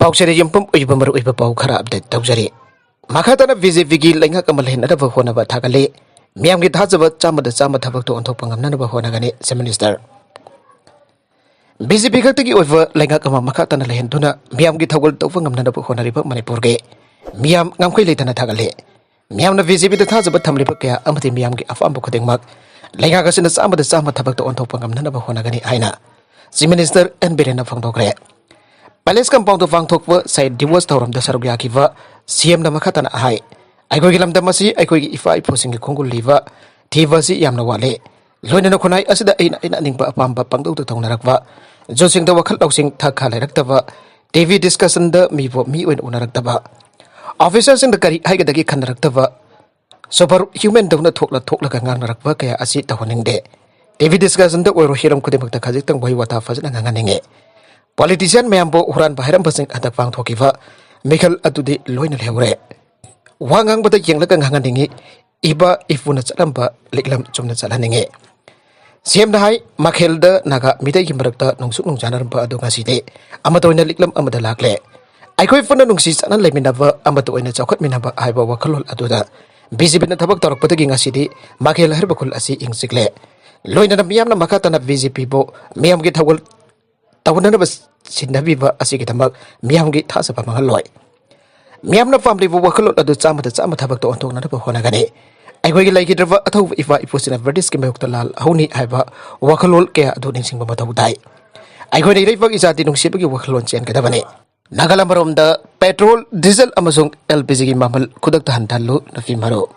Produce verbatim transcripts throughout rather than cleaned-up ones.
ꯄꯥꯎꯆꯦꯗ ꯌꯨꯝꯐꯝ ꯑꯣꯏꯕ ꯃꯔꯨꯑꯣꯏꯕ ꯄꯥꯎ ꯈꯔ ꯑꯞꯗꯦꯠ ꯇꯧꯖꯔꯤ꯫ ꯃꯈꯥ ꯇꯥꯅ ꯕꯤ ꯖꯦ ꯄꯤꯒꯤ ꯂꯩꯉꯥꯛ ꯑꯃ ꯂꯩꯍꯟꯅꯕ ꯍꯣꯠꯅꯕ ꯊꯥꯒꯠꯂꯤ꯫ ꯃꯤꯌꯥꯝꯒꯤ ꯊꯥꯖꯕ ꯆꯥꯝꯃꯗ ꯆꯥꯝꯃ ꯊꯕꯛꯇ ꯑꯣꯟꯊꯣꯛꯄ ꯉꯝꯅꯅꯕ ꯍꯣꯠꯅꯒꯅꯤ, ꯆꯤꯐ ꯃꯤꯅꯤꯁꯇꯔ꯫ ꯕꯤ ꯖꯦ ꯄꯤ ꯈꯛꯇꯒꯤ ꯑꯣꯏꯕ ꯂꯩꯉꯥꯛ ꯑꯃ ꯃꯈꯥ ꯇꯥꯅ ꯂꯩꯍꯟꯗꯨꯅ ꯃꯤꯌꯥꯝꯒꯤ ꯊꯧꯒꯜ ꯇꯧꯕ ꯉꯝꯅꯅꯕ ꯍꯣꯠꯅꯔꯤꯕ ꯃꯅꯤꯄꯨꯔꯒꯤ ꯃꯤꯌꯥꯝ ꯉꯝꯈꯩ ꯂꯩꯇꯅ ꯊꯥꯒꯠꯂꯤ꯫ ꯃꯤꯌꯥꯝꯅ ꯕꯤ ꯖꯦ ꯄꯤꯗ ꯊꯥꯖꯕ ꯊꯝꯂꯤꯕ ꯀꯌꯥ ꯑꯃꯗꯤ ꯃꯤꯌꯥꯝꯒꯤ ꯑꯄꯥꯝꯕ ꯈꯨꯗꯤꯡꯃꯛ ꯂꯩꯉꯥꯛ ꯑꯁꯤꯅ ꯆꯥꯝꯃꯗ ꯆꯥꯝꯃ ꯊꯕꯛꯇ ꯑꯣꯟꯊꯣꯛꯄ ꯉꯝꯅꯅꯕ ꯍꯣꯠꯅꯒꯅꯤ ꯍꯥꯏꯅ ꯆꯤꯐ ꯃꯤꯅꯤꯁꯇꯔ ꯑꯦꯟ ꯕꯤꯔꯦꯟꯅ ꯐꯣꯡꯗꯣꯛꯈ꯭ꯔꯦ꯫ ꯄꯦꯂꯦꯁ ꯀꯝꯄꯥꯎꯟꯗ ꯄꯥꯡꯊꯣꯛꯄ ꯁꯍꯤꯗ ꯗꯤꯋꯁ ꯊꯧꯔꯝꯗ ꯁꯔꯨꯛ ꯌꯥꯈꯤꯕ ꯁꯤ ꯑꯦꯝꯅ ꯃꯈꯥ ꯇꯥꯅ ꯍꯥꯏ, ꯑꯩꯈꯣꯏꯒꯤ ꯂꯝꯗꯝ ꯑꯁꯤ ꯑꯩꯈꯣꯏꯒꯤ ꯏꯄꯥ ꯏꯄꯨꯁꯤꯡꯒꯤ ꯈꯣꯡꯒꯨꯜ ꯂꯤꯕ ꯊꯤꯕ ꯑꯁꯤ ꯌꯥꯝꯅ ꯋꯥꯠꯂꯤ꯫ ꯂꯣꯏꯅꯅ ꯈꯨꯟꯅꯥꯏ ꯑꯁꯤꯗ ꯑꯩꯅ ꯑꯩꯅ ꯑꯅꯤꯡꯕ ꯑꯄꯥꯝꯕ ꯄꯪꯇꯧꯗ ꯇꯧꯅꯔꯛꯄ, ꯖꯨꯠꯁꯤꯡꯗ ꯋꯥꯈꯜ ꯂꯧꯁꯤꯡ ꯊꯛ ꯈꯥ ꯂꯩꯔꯛꯇꯕ, ꯇꯤ ꯚꯤ ꯗꯤꯁꯀꯁꯟꯗ ꯃꯤꯕꯨ ꯃꯤ ꯑꯣꯏꯅ ꯎꯅꯔꯛꯇꯕ, ꯑꯣꯐꯤꯁꯔꯁꯤꯡꯗ ꯀꯔꯤ ꯍꯥꯏꯒꯗꯒꯦ ꯈꯟꯅꯔꯛꯇꯕ, ꯁꯨꯄꯔ ꯍ꯭ꯌꯨꯃꯦꯟꯗꯧꯅ ꯊꯣꯛꯂ ꯊꯣꯛꯂꯒ ꯉꯥꯡꯅꯔꯛꯄ ꯀꯌꯥ ꯑꯁꯤ ꯇꯧꯍꯟꯅꯤꯡꯗꯦ꯫ ꯇꯤ ꯚꯤ ꯗꯤꯁꯀꯁꯟꯗ ꯑꯣꯏꯔꯣ, ꯍꯤꯔꯝ ꯈꯨꯗꯤꯡꯃꯛꯇ ꯈꯖꯤꯛꯇꯪ ꯋꯥꯍꯩ ꯋꯥꯇꯥ ꯐꯖꯅ ꯉꯥꯡꯍꯟꯅꯤꯡꯉꯤ꯫ ꯄꯣꯂꯤꯇꯤꯁꯤꯌꯥꯟ ꯃꯌꯥꯝꯕꯨ ꯍꯨꯔꯥꯟꯕ ꯍꯥꯏꯔꯝꯕꯁꯤꯡ ꯍꯟꯗꯛ ꯄꯥꯡꯊꯣꯛꯈꯤꯕ ꯃꯤꯈꯜ ꯑꯗꯨꯗꯤ ꯂꯣꯏꯅ ꯂꯩꯍꯧꯔꯦ꯫ ꯋꯥ ꯉꯥꯡꯕꯗ ꯌꯦꯡꯂꯒ ꯉꯥꯡꯍꯟꯅꯤꯡꯉꯤ꯫ ꯏꯄꯥ ꯏꯄꯨꯅ ꯆꯠꯂꯝꯕ ꯂꯤꯛꯂꯝ ꯆꯨꯝꯅ ꯆꯠꯍꯟꯅꯤꯡꯉꯤ꯫ ꯁꯤ ꯑꯦꯝꯅ ꯍꯥꯏ, ꯃꯈꯦꯜꯗ ꯅꯥꯒꯥ ꯃꯤꯇꯩꯒꯤ ꯃꯔꯛꯇ ꯅꯨꯡꯁꯨꯛ ꯅꯨꯡꯖꯥꯅꯔꯝꯕ ꯑꯗꯨ ꯉꯁꯤꯗꯤ ꯑꯃꯠꯇ ꯑꯣꯏꯅ ꯂꯤꯛꯂꯝ ꯑꯃꯗ ꯂꯥꯛꯂꯦ꯫ ꯑꯩꯈꯣꯏ ꯄꯨꯟꯅ ꯅꯨꯡꯁꯤ ꯆꯥꯟꯅ ꯂꯩꯃꯤꯟꯅꯕ, ꯑꯃꯠꯇ ꯑꯣꯏꯅ ꯆꯥꯎꯈꯠꯃꯤꯟꯅꯕ ꯍꯥꯏꯕ ꯋꯥꯈꯜꯂꯣꯟ ꯑꯗꯨꯗ ꯕꯤ ꯖꯦ ꯄꯤꯅ ꯊꯕꯛ ꯇꯧꯔꯛꯄꯗꯒꯤ ꯉꯁꯤꯗꯤ ꯃꯈꯦꯜ ꯍꯥꯏꯔꯤꯕ ꯈꯨꯜ ꯑꯁꯤ ꯏꯪ ꯆꯤꯛꯂꯦ꯫ ꯂꯣꯏꯅꯅ ꯃꯤꯌꯥꯝꯅ ꯃꯈꯥ ꯇꯥꯅ ꯕꯤ ꯖꯦ ꯄꯤꯕꯨ ꯃꯤꯌꯥꯝꯒꯤ ꯊꯧꯒꯜ ꯇꯧꯅꯅꯕ ꯁꯤꯟꯅꯕꯤꯕ ꯑꯁꯤꯒꯤꯗꯃꯛ ꯃꯤꯌꯥꯝꯒꯤ ꯊꯥꯖꯕ ꯃꯥꯡꯍꯜꯂꯣꯏ꯫ ꯃꯤꯌꯥꯝꯅ ꯄꯥꯝꯂꯤꯕ ꯋꯥꯈꯜꯂꯣꯟ ꯑꯗꯨ ꯆꯥꯝꯃꯗ ꯆꯥꯝꯃ ꯊꯕꯛꯇ ꯑꯣꯟꯊꯣꯛꯅꯅꯕ ꯍꯣꯠꯅꯒꯅꯤ꯫ ꯑꯩꯈꯣꯏꯒꯤ ꯂꯩꯈꯤꯗ꯭ꯔꯕ ꯑꯊꯧꯕ ꯏꯄꯥ ꯏꯄꯨꯁꯤꯡꯅ ꯕ꯭ꯔꯤꯇꯤꯁꯀꯤ ꯃꯥꯌꯣꯛꯇ ꯂꯥꯜ ꯍꯧꯅꯤ ꯍꯥꯏꯕ ꯋꯥꯈꯜꯂꯣꯟ ꯀꯌꯥ ꯑꯗꯨ ꯅꯤꯡꯁꯤꯡꯕ ꯃꯊꯧ ꯇꯥꯏ꯫ ꯑꯩꯈꯣꯏꯅ ꯏꯔꯩꯕꯥꯛ ꯏꯖꯥꯇꯤ ꯅꯨꯡꯁꯤꯕꯒꯤ ꯋꯥꯈꯜꯂꯣꯟ ꯆꯦꯟꯒꯗꯕꯅꯤ꯫ ꯅꯥꯒꯥꯂꯦꯟ ꯃꯔꯣꯝꯗ ꯄꯦꯇ꯭ꯔꯣꯜ, ꯗꯤꯖꯜ ꯑꯃꯁꯨꯡ ꯑꯦꯜ ꯄꯤ ꯖꯤꯒꯤ ꯃꯃꯜ ꯈꯨꯗꯛꯇ ꯍꯟꯊꯍꯜꯂꯨ, ꯅꯨꯄꯤ ꯃꯔꯨꯞ꯫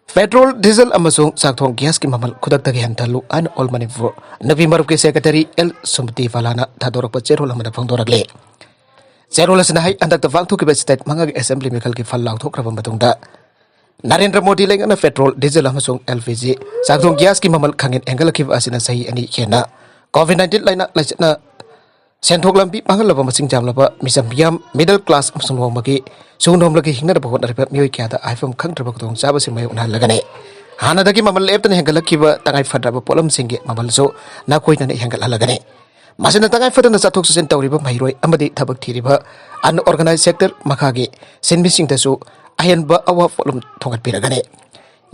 ꯄꯦꯇ꯭ꯔꯣꯜ, ꯗꯤꯖꯜ ꯑꯃꯁꯨꯡ ꯆꯥꯛꯊꯣꯡ ꯒ꯭ꯌꯥꯁꯀꯤ ꯃꯃꯜ ꯈꯨꯗꯛꯇꯒꯤ ꯍꯟꯊꯍꯜꯂꯨ ꯍꯥꯏꯅ ꯑꯣꯜ ꯃꯅꯤꯄꯨꯔ ꯅꯨꯄꯤ ꯃꯔꯨꯞꯀꯤ ꯁꯦꯀ꯭ꯔꯦꯇꯔꯤ ꯑꯦꯜ ꯁꯨꯃꯇꯤ ꯕꯥꯂꯥꯅ ꯊꯥꯗꯣꯔꯛꯄ ꯆꯦꯔꯣꯜ ꯑꯃꯗ ꯐꯣꯡꯗꯣꯔꯛꯂꯤ꯫ ꯆꯦꯔꯣꯜ ꯑꯁꯤꯅ ꯍꯥꯏ, ꯍꯟꯗꯛꯇ ꯄꯥꯡꯊꯣꯛꯈꯤꯕ ꯁ꯭ꯇꯦꯠ ꯃꯉꯥꯒꯤ ꯑꯦꯁꯦꯝꯕ꯭ꯂꯤ ꯃꯤꯈꯜꯒꯤ ꯐꯜ ꯂꯥꯎꯊꯣꯛꯈ꯭ꯔꯕ ꯃꯇꯨꯡꯗ ꯅꯔꯦꯟꯗ꯭ꯔ ꯃꯣꯗꯤ ꯂꯩꯉꯥꯛꯅ ꯄꯦꯇ꯭ꯔꯣꯜ, ꯗꯤꯖꯜ ꯑꯃꯁꯨꯡ ꯑꯦꯜ ꯄꯤ ꯖꯤ ꯆꯥꯛꯊꯣꯡ ꯒ꯭ꯌꯥꯁꯀꯤ ꯃꯃꯜ ꯈꯪꯍꯦꯟ ꯍꯦꯟꯒꯠꯂꯛꯈꯤꯕ ꯑꯁꯤꯅ ꯆꯍꯤ ꯑꯅꯤ ꯍꯦꯟꯅ ꯀꯣꯚꯤꯗ ꯅꯥꯏꯟꯇꯤꯟ ꯂꯥꯏꯅꯥ ꯂꯥꯏꯆꯠꯅ ꯁꯦꯟꯊꯣꯛ ꯂꯝꯕꯤ ꯃꯥꯡꯍꯜꯂꯕ ꯃꯁꯤꯡ ꯌꯥꯝꯂꯕ ꯃꯤꯆꯝ ꯃꯤꯌꯥꯝ, ꯃꯤꯗꯜ ꯀ꯭ꯂꯥꯁ ꯑꯃꯁꯨꯡ ꯅꯣꯡꯃꯒꯤ ꯁꯨꯡꯅꯣꯝꯂꯒꯤ ꯍꯤꯡꯅꯅꯕ ꯍꯣꯠꯅꯔꯤꯕ ꯃꯤꯑꯣꯏ ꯀꯌꯥꯗ ꯍꯥꯏꯐꯝ ꯈꯪꯗ꯭ꯔꯕ ꯈꯨꯗꯣꯡꯆꯥꯕꯁꯤꯡ ꯃꯥꯌꯣꯛꯅꯍꯜꯂꯒꯅꯤ꯫ ꯍꯥꯟꯅꯗꯒꯤ ꯃꯃꯜ ꯂꯦꯞꯇꯅ ꯍꯦꯟꯒꯠꯂꯛꯈꯤꯕ ꯇꯉꯥꯏ ꯐꯗ꯭ꯔꯕ ꯄꯣꯠꯂꯝꯁꯤꯡꯒꯤ ꯃꯃꯜꯁꯨ ꯅꯥꯀꯣꯏꯅꯅ ꯍꯦꯟꯒꯠꯍꯜꯂꯒꯅꯤ꯫ ꯃꯁꯤꯅ ꯇꯉꯥꯏ ꯐꯗꯅ ꯆꯠꯊꯣꯛ ꯆꯠꯁꯤꯟ ꯇꯧꯔꯤꯕ ꯃꯍꯩꯔꯣꯏ ꯑꯃꯗꯤ ꯊꯕꯛ ꯊꯤꯔꯤꯕ unorganized sector ꯃꯈꯥꯒꯤ ꯁꯤꯟꯃꯤꯁꯤꯡꯗꯁꯨ ꯑꯍꯦꯟꯕ ꯑꯋꯥ ꯄꯣꯠꯂꯨꯝ ꯊꯣꯛꯍꯟꯕꯤꯔꯒꯅꯤ꯫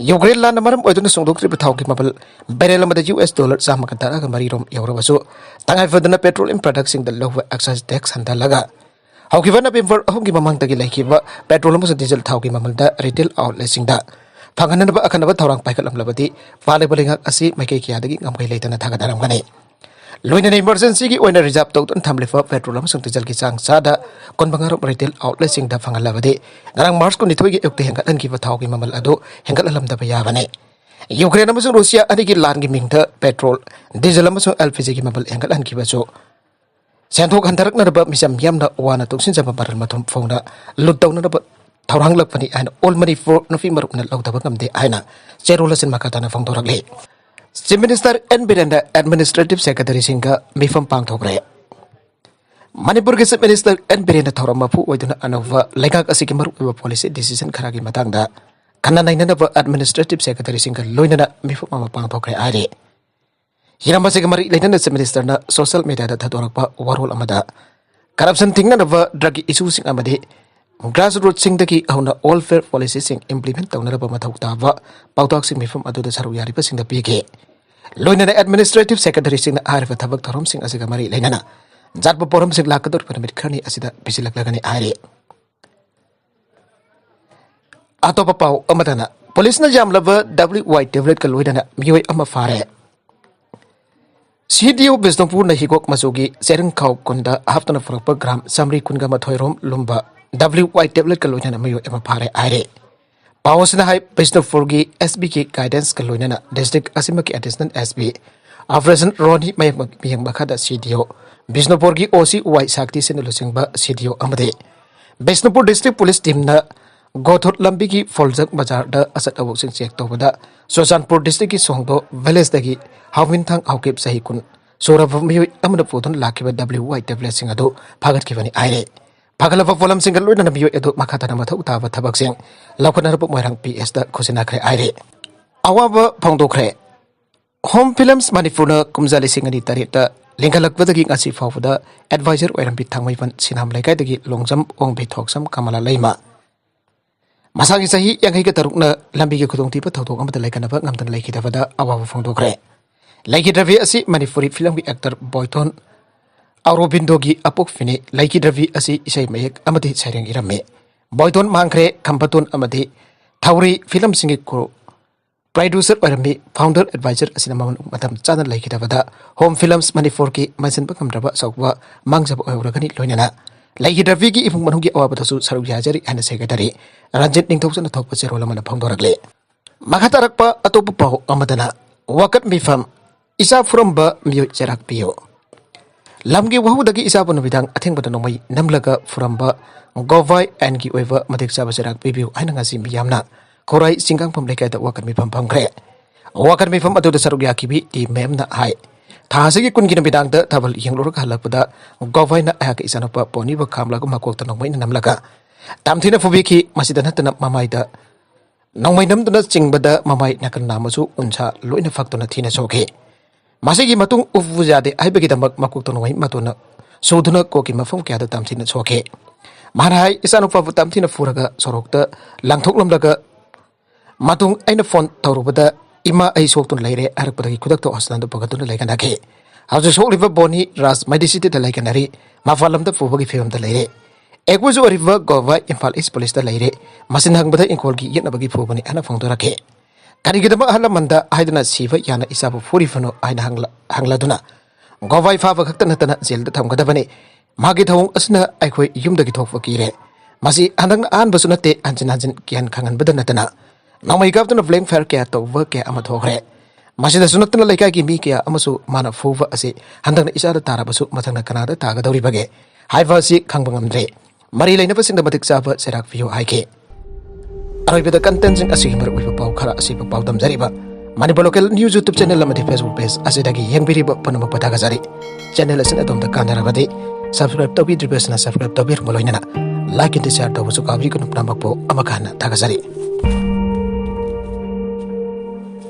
ꯌꯨꯀ꯭ꯔꯦꯟ ꯂꯥꯟꯅ ꯃꯔꯝ ꯑꯣꯏꯗꯨꯅ ꯁꯣꯡꯗꯣꯛꯇ꯭ꯔꯤꯕ ꯊꯥꯎꯒꯤ ꯃꯃꯜ ꯕꯦꯔꯦꯜ ꯑꯃꯗ ꯌꯨ ꯑꯦꯁ ꯗꯣꯂꯔ ꯆꯥꯝꯃꯒ ꯇꯔꯥꯒ ꯃꯔꯤ ꯔꯣꯝ ꯌꯧꯔꯕꯁꯨ, ꯇꯉꯥꯏ ꯐꯗꯅ petroleum productꯁꯤꯡꯗ ꯂꯧꯕ excise tax ꯍꯟꯊꯍꯜꯂꯒ, ꯍꯧꯈꯤꯕ ꯅꯕꯦꯝꯕꯔ ꯑꯍꯨꯝꯒꯤ ꯃꯃꯥꯡꯗꯒꯤ ꯂꯩꯈꯤꯕ petrol ꯑꯃꯁꯨꯡ diesel ꯊꯥꯎꯒꯤ ꯃꯃꯜꯗ retail outletꯁꯤꯡꯗ ꯐꯪꯍꯟꯅꯕ ꯑꯈꯟꯅꯕ ꯊꯧꯔꯥꯡ ꯄꯥꯏꯈꯠꯂꯝꯂꯕꯗꯤ, ꯄꯥꯜꯂꯤꯕ ꯂꯩꯉꯥꯛ ꯑꯁꯤ ꯃꯥꯏꯀꯩ ꯀꯌꯥꯗꯒꯤ ꯉꯝꯈꯩ ꯂꯩꯇꯅ ꯊꯥꯒꯠꯅꯔꯝꯒꯅꯤ꯫ ꯂꯣꯏꯅꯅ emergencyꯒꯤ ꯑꯣꯏꯅ reserve ꯇꯧꯗꯨꯅ ꯊꯝꯂꯤꯕ petrol ꯑꯃꯁꯨꯡ dieselꯒꯤ ꯆꯥꯡ ꯆꯥꯗ ꯀꯨꯟꯃꯉꯥ ꯔꯣꯝ retail outletꯁꯤꯡꯗ ꯐꯪꯍꯜꯂꯕꯗꯤ, ꯉꯔꯥꯡ March ꯀꯨꯟꯅꯤꯊꯣꯏꯒꯤ ꯑꯌꯨꯛꯇ ꯍꯦꯟꯒꯠꯍꯟꯈꯤꯕ ꯊꯥꯎꯒꯤ ꯃꯃꯜ ꯑꯗꯨ ꯍꯦꯟꯒꯠꯍꯜꯂꯝꯗꯕ ꯌꯥꯕꯅꯤ꯫ ꯌꯨꯀ꯭ꯔꯦꯟ ꯑꯃꯁꯨꯡ ꯔꯨꯁꯤꯌꯥ ꯑꯅꯤꯒꯤ ꯂꯥꯟꯒꯤ ꯃꯤꯡꯗ petrol, diesel ꯑꯃꯁꯨꯡ L P Gꯒꯤ ꯃꯃꯜ ꯍꯦꯟꯒꯠꯍꯟꯈꯤꯕꯁꯨ ꯁꯦꯟꯊꯣꯛ ꯍꯟꯊꯔꯛꯅꯅꯕ ꯃꯤꯆꯝ ꯌꯥꯝꯅ ꯋꯥꯅ ꯇꯨꯡꯁꯤꯟꯖꯕ ꯃꯔꯜ ꯃꯊꯨꯝ ꯐꯣꯡꯅ ꯂꯨꯠ ꯇꯧꯅꯅꯕ ꯊꯧꯔꯥꯡꯂꯛꯄꯅꯤ ꯍꯥꯏꯅ All Manipur ꯅꯨꯄꯤ ꯃꯔꯨꯞꯅ ꯂꯧꯗꯕ ꯉꯝꯗꯦ ꯍꯥꯏꯅ ꯆꯦꯔꯣꯜ ꯑꯁꯤꯅ ꯃꯈꯥ ꯇꯥꯅ ꯐꯣꯡꯗꯣꯔꯛꯂꯤ꯫ Chief Minister ꯑꯦꯟ ꯕꯤꯔꯦꯟꯅ administrative secretaryꯁꯤꯡꯒ ꯃꯤꯐꯝ ꯄꯥꯡꯊꯣꯛꯈ꯭ꯔꯦ꯫ ꯃꯅꯤꯄꯨꯔꯒꯤ Chief Minister ꯑꯦꯟ ꯕꯤꯔꯦꯟꯅ ꯊꯧꯔꯝ ꯃꯄꯨ ꯑꯣꯏꯗꯨꯅ ꯑꯅꯧꯕ ꯂꯩꯉꯥꯛ ꯑꯁꯤꯒꯤ ꯃꯔꯨꯑꯣꯏꯕ policy decision ꯈꯔꯒꯤ ꯃꯇꯥꯡꯗ ꯈꯟꯅ ꯅꯩꯅꯅꯕ administrative secretaryꯁꯤꯡꯒ ꯂꯣꯏꯅꯅ ꯃꯤꯐꯝ ꯑꯃ ꯄꯥꯡꯊꯣꯛꯈ꯭ꯔꯦ ꯍꯥꯏꯔꯤ꯫ ꯍꯤꯔꯝ ꯑꯁꯤꯒ ꯃꯔꯤ ꯂꯩꯅꯅ Chief Ministerꯅ social mediaꯗ ꯊꯥꯗꯣꯔꯛꯄ ꯋꯥꯔꯣꯜ ꯑꯃꯗ corruption ꯊꯤꯡꯅꯅꯕ drugꯒꯤ issueꯁꯤꯡ ꯑꯃꯗꯤ grassrootsꯁꯤꯡꯗꯒꯤ ꯍꯧꯅ welfare policyꯁꯤꯡ implement ꯇꯧꯅꯅꯕ ꯃꯊꯧ ꯇꯥꯕ ꯄꯥꯎꯇꯥꯛꯁꯤꯡ ꯃꯤꯐꯝ ꯑꯗꯨꯗ ꯁꯔꯨꯛ ꯌꯥꯔꯤꯕꯁꯤꯡꯗ ꯄꯤꯈꯤ꯫ ꯂꯣꯏꯅꯅ administrative secretaryꯁꯤꯡꯅ ꯍꯥꯏꯔꯤꯕ ꯊꯕꯛ ꯊꯧꯔꯝꯁꯤꯡ ꯑꯁꯤꯒ ꯃꯔꯤ ꯂꯩꯅꯅ ꯖꯥꯠꯄ ꯄꯣꯔꯝꯁꯤꯡ ꯂꯥꯛꯀꯗꯧꯔꯤꯕ ꯅꯨꯃꯤꯠ ꯈꯔꯅꯤ ꯑꯁꯤꯗ ꯄꯤꯁꯤꯜꯂꯛꯂꯒꯅꯤ ꯍꯥꯏꯔꯤ꯫ ꯑꯇꯣꯞꯄ ꯄꯥꯎ ꯑꯃꯗꯅ, policeꯅ ꯌꯥꯝꯂꯕ W Y tabletꯀ ꯂꯣꯏꯅꯅ ꯃꯤꯑꯣꯏ ꯑꯃ ꯐꯥꯔꯦ꯫ C D O ꯕꯤꯁꯅꯨꯄꯨꯔꯅ ꯍꯤꯒꯣꯛ ꯃꯆꯨꯒꯤ ꯆꯦꯔꯪꯈꯥꯎ ꯀꯨꯟꯗ ꯍꯥꯞꯇꯨꯅ ꯄꯨꯔꯛꯄ gram ꯆꯥꯃꯔꯤ ꯀꯨꯟꯒ ꯃꯥꯊꯣꯏ ꯔꯣꯝ ꯂꯨꯝꯕ W Y tabletꯀ ꯂꯣꯏꯅꯅ ꯃꯤꯑꯣꯏ ꯑꯃ ꯐꯥꯔꯦ ꯍꯥꯏꯔꯦ꯫ ꯄꯥꯎ ꯑꯁꯤꯅ ꯍꯥꯏ, ꯕꯤꯁꯅꯨꯄꯨꯔꯒꯤ S P ꯒꯤ guidanceꯀ ꯂꯣꯏꯅꯅ district ꯑꯁꯤꯃꯛꯀꯤ additional S P Operation ꯔꯣꯅꯤ ꯃꯌꯦꯡ, ꯃꯤꯌꯦꯡ ꯃꯈꯥꯗ C D O, ꯕꯤꯁꯅꯨꯄꯨꯔꯒꯤ O C Y ꯁꯥꯛꯇꯤꯁꯤꯡꯅ ꯂꯨꯆꯤꯡꯕ C D O ꯑꯃꯗꯤ ꯕꯤꯁꯅꯨꯄꯨꯔ district police teamꯅ ꯒꯣꯊꯣꯠ ꯂꯝꯕꯤꯒꯤ ꯐꯣꯜꯖꯛ ꯕꯖꯥꯔꯗ ꯑꯆꯠ ꯑꯋꯣꯛꯁꯤꯡ check ꯇꯧꯕꯗ ꯆꯨꯔꯆꯥꯟꯄꯨꯔ districtꯀꯤ ꯁꯣꯡꯗꯣ villageꯗꯒꯤ ꯍꯥꯎꯃꯤꯟꯊꯥꯡ ꯍꯥꯎꯀꯤꯞ ꯆꯍꯤ ꯀꯨꯟ ꯁꯨꯔꯕ ꯃꯤꯑꯣꯏ ꯑꯃꯅ ꯄꯨꯗꯨꯅ ꯂꯥꯛꯈꯤꯕ W Y tabletꯁꯤꯡ ꯑꯗꯨ ꯐꯥꯒꯠꯈꯤꯕꯅꯤ ꯍꯥꯏꯔꯦ꯫ ꯐꯒꯠꯂꯕ ꯄꯣꯠꯂꯝꯁꯤꯡꯒ ꯂꯣꯏꯅꯅ ꯃꯤꯑꯣꯏ ꯑꯗꯨ ꯃꯈꯥ ꯇꯥꯅ ꯃꯊꯧ ꯇꯥꯕ ꯊꯕꯛꯁꯤꯡ ꯂꯧꯈꯠꯅꯅꯕ ꯃꯣꯏꯔꯥꯡ P Sꯗ ꯈꯨꯠꯁꯤꯟꯅꯈ꯭ꯔꯦ ꯍꯥꯏꯔꯦ꯫ ꯑꯋꯥꯕ ꯐꯣꯡꯗꯣꯛꯈ꯭ꯔꯦ꯫ Home Films ꯃꯅꯤꯄꯨꯔꯅ ꯀꯨꯝꯖꯥ ꯂꯤꯁꯤꯡ ꯑꯅꯤ ꯇꯔꯦꯠꯇ ꯂꯤꯡꯈꯠꯂꯛꯄꯗꯒꯤ ꯉꯁꯤ ꯐꯥꯎꯕꯗ ꯑꯦꯗꯚꯥꯏꯖꯔ ꯑꯣꯏꯔꯝꯕꯤ ꯊꯥꯡꯃꯩꯕꯟ ꯁꯤꯅꯥꯝ ꯂꯩꯀꯥꯏꯗꯒꯤ ꯂꯣꯡꯖꯝ ꯑꯣꯡꯕꯤ ꯊꯣꯛꯁꯝ ꯀꯃꯂꯥ ꯂꯩꯃ꯫ ꯃꯁꯥꯒꯤ ꯆꯍꯤ ꯌꯥꯡꯈꯩꯒ ꯇꯔꯨꯛꯅ ꯂꯝꯕꯤꯒꯤ ꯈꯨꯗꯣꯡꯊꯤꯕ ꯊꯧꯗꯣꯛ ꯑꯃꯗ ꯂꯩꯈꯠꯅꯕ ꯉꯝꯗꯅ ꯂꯩꯈꯤꯗꯕꯗ ꯑꯋꯥꯕ ꯐꯣꯡꯗꯣꯛꯈ꯭ꯔꯦ꯫ ꯂꯩꯈꯤꯗ꯭ꯔꯕꯤ ꯑꯁꯤ ꯃꯅꯤꯄꯨꯔꯤ ꯐꯤꯂꯝꯒꯤ ꯑꯦꯛꯇꯔ ꯕꯣꯏꯊꯣꯟ ꯑꯔꯣꯕꯤꯟꯗꯣꯒꯤ ꯑꯄꯣꯛꯄꯤꯅꯤ꯫ ꯂꯩꯈꯤꯗ꯭ꯔꯕꯤ ꯑꯁꯤ ꯏꯁꯩ ꯃꯌꯦꯛ ꯑꯃꯗꯤ ꯁꯩꯔꯦꯡ ꯏꯔꯝꯃꯤ꯫ ꯕꯣꯏꯊꯣꯟ ꯃꯥꯡꯈ꯭ꯔꯦ, ꯈꯝꯕꯇꯣꯟ ꯑꯃꯗꯤ ꯊꯧꯔꯤ ꯐꯤꯂꯝꯁꯤꯡꯒꯤ ꯀ꯭ꯔꯨ ꯄ꯭ꯔꯗ꯭ꯌꯨꯁꯔ ꯑꯣꯏꯔꯝꯃꯤ꯫ ꯐꯥꯎꯟꯗꯔ ꯑꯦꯗꯚꯥꯏꯖꯔ ꯑꯁꯤꯅ ꯃꯃꯜ ꯃꯇꯝ ꯆꯥꯅ ꯂꯩꯈꯤꯗꯕꯗ ꯍꯣꯝ ꯐꯤꯂꯝꯁ ꯃꯅꯤꯄꯨꯔꯒꯤ ꯃꯟꯁꯤꯟꯕ ꯉꯝꯗ꯭ꯔꯕ ꯑꯆꯧꯕ ꯃꯥꯡꯖꯕ ꯑꯣꯏꯍꯧꯔꯒꯅꯤ꯫ ꯂꯣꯏꯅꯅ ꯂꯩꯈꯤꯗ꯭ꯔꯕꯤꯒꯤ ꯏꯃꯨꯡ ꯃꯅꯨꯡꯒꯤ ꯑꯋꯥꯕꯗꯁꯨ ꯁꯔꯨꯛ ꯌꯥꯖꯔꯤ ꯍꯥꯏꯅ ꯁꯦꯀ꯭ꯔꯦꯇꯔꯤ ꯔꯟꯖꯤꯠ ꯅꯤꯡꯊꯧꯖꯅ ꯊꯣꯛꯄ ꯆꯦꯔꯣꯜ ꯑꯃꯅ ꯐꯣꯡꯗꯣꯔꯛꯂꯤ꯫ ꯃꯈꯥ ꯇꯥꯔꯛꯄ ꯑꯇꯣꯞꯄ ꯄꯥꯎ ꯑꯃꯗꯅ, ꯋꯥꯀꯠ ꯃꯤꯐꯝ, ꯏꯆꯥ ꯐꯨꯔꯝꯕ ꯃꯤꯑꯣꯏ ꯆꯩꯔꯥꯛ ꯄꯤꯌꯨ꯫ ꯂꯝꯒꯤ ꯋꯥꯍꯧꯗꯒꯤ ꯏꯆꯥꯕꯨ ꯅꯨꯃꯤꯗꯥꯡ ꯑꯊꯦꯡꯕꯗ ꯅꯣꯡꯃꯩ ꯅꯝꯂꯒ ꯐꯨꯔꯝꯕ ꯒꯣꯚꯥꯏ ꯑꯥꯏꯟꯒꯤ ꯑꯣꯏꯕ ꯃꯇꯤꯛ ꯆꯥꯕ ꯆꯩꯔꯥꯛ ꯄꯤꯕꯤꯌꯨ ꯍꯥꯏꯅ ꯉꯁꯤ ꯃꯤꯌꯥꯝꯅ ꯈꯧꯔꯥꯏ ꯆꯤꯡꯒꯥꯡꯐꯝ ꯂꯩꯀꯥꯏꯗ ꯋꯥꯀꯠ ꯃꯤꯐꯝ ꯐꯝꯈ꯭ꯔꯦ꯫ ꯋꯥꯀꯠ ꯃꯤꯐꯝ ꯑꯗꯨꯗ ꯁꯔꯨꯛ ꯌꯥꯈꯤꯕꯤ ꯇꯤ ꯃꯦꯝꯅ ꯍꯥꯏ, ꯊꯥ ꯑꯁꯤꯒꯤ ꯀꯨꯟꯒꯤ ꯅꯨꯃꯤꯗꯥꯡꯗ ꯊꯥꯕꯜ ꯌꯦꯡꯂꯨꯔꯒ ꯍꯜꯂꯛꯄꯗ ꯒꯣꯚꯥꯏꯅ ꯑꯩꯍꯥꯛꯀꯤ ꯏꯆꯥꯅꯨꯄꯥ ꯄꯣꯅꯤꯕꯨ ꯈꯥꯝꯂꯒ ꯃꯀꯣꯛꯇ ꯅꯣꯡꯃꯩꯅ ꯅꯝꯂꯒ ꯇꯝꯊꯤꯅ ꯐꯨꯕꯤꯈꯤ꯫ ꯃꯁꯤꯗ ꯅꯠꯇꯅ ꯃꯃꯥꯏꯗ ꯅꯣꯡꯃꯩ ꯅꯝꯗꯨꯅ ꯆꯤꯡꯕꯗ ꯃꯃꯥꯏ ꯅꯥꯀꯟ ꯅꯥꯝꯃꯁꯨ ꯎꯟꯁꯥ ꯂꯣꯏꯅ ꯐꯛꯇꯨꯅ ꯊꯤꯅ ꯁꯣꯛꯈꯤ꯫ ꯃꯁꯤꯒꯤ ꯃꯇꯨꯡ ꯎꯞꯄꯨ ꯌꯥꯗꯦ ꯍꯥꯏꯕꯒꯤꯗꯃꯛ ꯃꯀꯣꯛꯇ ꯅꯣꯡꯃꯩ ꯃꯇꯣꯟꯅ ꯁꯨꯗꯨꯅ ꯀꯣꯛꯀꯤ ꯃꯐꯝ ꯀꯌꯥꯗ ꯇꯝꯊꯤꯅ ꯁꯣꯛꯈꯤ꯫ ꯃꯍꯥꯛꯅ ꯍꯥꯏ, "ꯏꯆꯥꯅꯨꯄꯥꯕꯨ ꯇꯝꯊꯤꯅ ꯐꯨꯔꯒ ꯁꯣꯔꯣꯛꯇ ꯂꯪꯊꯣꯛꯂꯝꯂꯒ ꯃꯇꯨꯡ ꯑꯩꯅ ꯐꯣꯟ ꯇꯧꯔꯨꯕꯗ, 'ꯏꯃꯥ, ꯑꯩ ꯁꯣꯛꯇꯨꯅ ꯂꯩꯔꯦ' ꯍꯥꯏꯔꯛꯄꯗꯒꯤ ꯈꯨꯗꯛꯇ ꯍꯣꯁꯄꯤꯇꯥꯜꯗ ꯄꯨꯈꯠꯇꯨꯅ ꯂꯩꯈꯠꯅꯈꯤ꯫ ꯍꯧꯖꯤꯛ ꯁꯣꯛꯂꯤꯕ ꯕꯣꯅꯤ ꯔꯥꯖ ꯃꯦꯗꯤꯁꯤꯇꯤꯗ ꯂꯩꯈꯠꯅꯔꯤ, ꯃꯄꯥꯟ ꯂꯝꯗ ꯄꯨꯕꯒꯤ ꯐꯤꯕꯝꯗ ꯂꯩꯔꯦ꯫ ꯑꯦꯀ꯭ꯌꯨꯖ ꯑꯣꯏꯔꯤꯕ ꯒꯣꯚꯥꯏ ꯏꯝꯐꯥꯜ ꯏꯁ ꯄꯨꯂꯤꯁꯇ ꯂꯩꯔꯦ꯫ ꯃꯁꯤꯅ ꯍꯪꯕꯗ ꯏꯪꯈꯣꯜꯒꯤ ꯌꯦꯠꯅꯕꯒꯤ ꯐꯨꯕꯅꯤ" ꯍꯥꯏꯅ ꯐꯣꯡꯗꯣꯔꯛꯈꯤ꯫ "ꯀꯔꯤꯒꯤꯗꯃꯛ ꯑꯍꯜ ꯂꯃꯟꯗ ꯍꯥꯏꯗꯨꯅ ꯁꯤꯕ ꯌꯥꯅ ꯏꯆꯥꯕꯨ ꯐꯨꯔꯤꯕꯅꯣ?" ꯍꯥꯏꯅ ꯍꯪꯂ-, ꯍꯪꯂꯗꯨꯅ, "ꯒꯣꯚꯥꯏ ꯐꯥꯕ ꯈꯛꯇ ꯅꯠꯇꯅ ꯖꯦꯜꯗ ꯊꯝꯒꯗꯕꯅꯤ꯫ ꯃꯥꯒꯤ ꯊꯧꯑꯣꯡ ꯑꯁꯤꯅ ꯑꯩꯈꯣꯏ ꯌꯨꯝꯗꯒꯤ ꯊꯣꯛꯄ ꯀꯤꯔꯦ꯫ ꯃꯁꯤ ꯍꯟꯗꯛꯅ ꯑꯍꯥꯟꯕꯁꯨ ꯅꯠꯇꯦ, ꯍꯟꯖꯤꯟ ꯍꯟꯖꯤꯟ ꯀꯤꯍꯟ ꯈꯪꯍꯟꯕꯗ ꯅꯠꯇꯅ ꯅꯣꯡꯃꯩ ꯀꯥꯞꯇꯨꯅ ꯕ꯭ꯂꯦꯡ ꯐꯥꯌꯔ ꯀꯌꯥ ꯇꯧꯕ ꯀꯌꯥ ꯑꯃ ꯊꯣꯛꯈ꯭ꯔꯦ꯫ ꯃꯁꯤꯗꯁꯨ ꯅꯠꯇꯅ ꯂꯩꯀꯥꯏꯒꯤ ꯃꯤ ꯀꯌꯥ ꯑꯃꯁꯨ ꯃꯥꯅ ꯐꯨꯕ ꯑꯁꯤ ꯍꯟꯗꯛꯅ ꯏꯆꯥꯗ ꯇꯥꯔꯕꯁꯨ ꯃꯊꯪꯅ ꯀꯅꯥꯗ ꯇꯥꯒꯗꯧꯔꯤꯕꯒꯦ ꯍꯥꯏꯕ ꯑꯁꯤ ꯈꯪꯕ ꯉꯝꯗ꯭ꯔꯦ꯫ ꯃꯔꯤ ꯂꯩꯅꯕꯁꯤꯡꯗ ꯃꯇꯤꯛ ꯆꯥꯕ ꯆꯩꯔꯥꯛ ꯄꯤꯌꯨ" ꯍꯥꯏꯈꯤ꯫ ꯑꯔꯣꯏꯕꯗ ꯀꯟꯇꯦꯟꯁꯤꯡ ꯑꯁꯤꯒꯤ ꯃꯔꯨꯑꯣꯏꯕ ꯄꯥꯎ ꯈꯔ ꯑꯁꯤꯕꯨ ꯄꯥꯎꯗꯝꯖꯔꯤꯕ Manipur local news YouTube channel ꯑꯃꯗꯤ Facebook ꯄꯦꯖ ꯑꯁꯤꯗꯒꯤ ꯌꯦꯡꯕꯤꯔꯤꯕ ꯄꯨꯝꯅꯃꯛꯄꯨ ꯊꯥꯒꯠꯆꯔꯤ꯫ ꯆꯦꯅꯦꯜ ꯑꯁꯤꯅ ꯑꯗꯣꯝꯗ ꯀꯥꯟꯅꯔꯕꯗꯤ ꯁꯕꯁꯀ꯭ꯔꯥꯏꯕ ꯇꯧꯕꯤꯗ꯭ꯔꯤꯕꯁꯤꯅ ꯁꯕꯁꯀ꯭ꯔꯥꯏꯕ ꯇꯧꯕꯤꯔꯝꯕ ꯂꯣꯏꯅꯅ ꯂꯥꯏꯛ ꯑꯃꯗꯤ ꯁꯦꯌꯔ ꯇꯧꯕꯁꯨ ꯀꯥꯎꯕꯤꯒꯅꯨ꯫ ꯄꯨꯝꯅꯃꯛꯄꯨ ꯑꯃꯨꯛꯀ ꯍꯟꯅ ꯊꯥꯒꯠꯆꯔꯤ꯫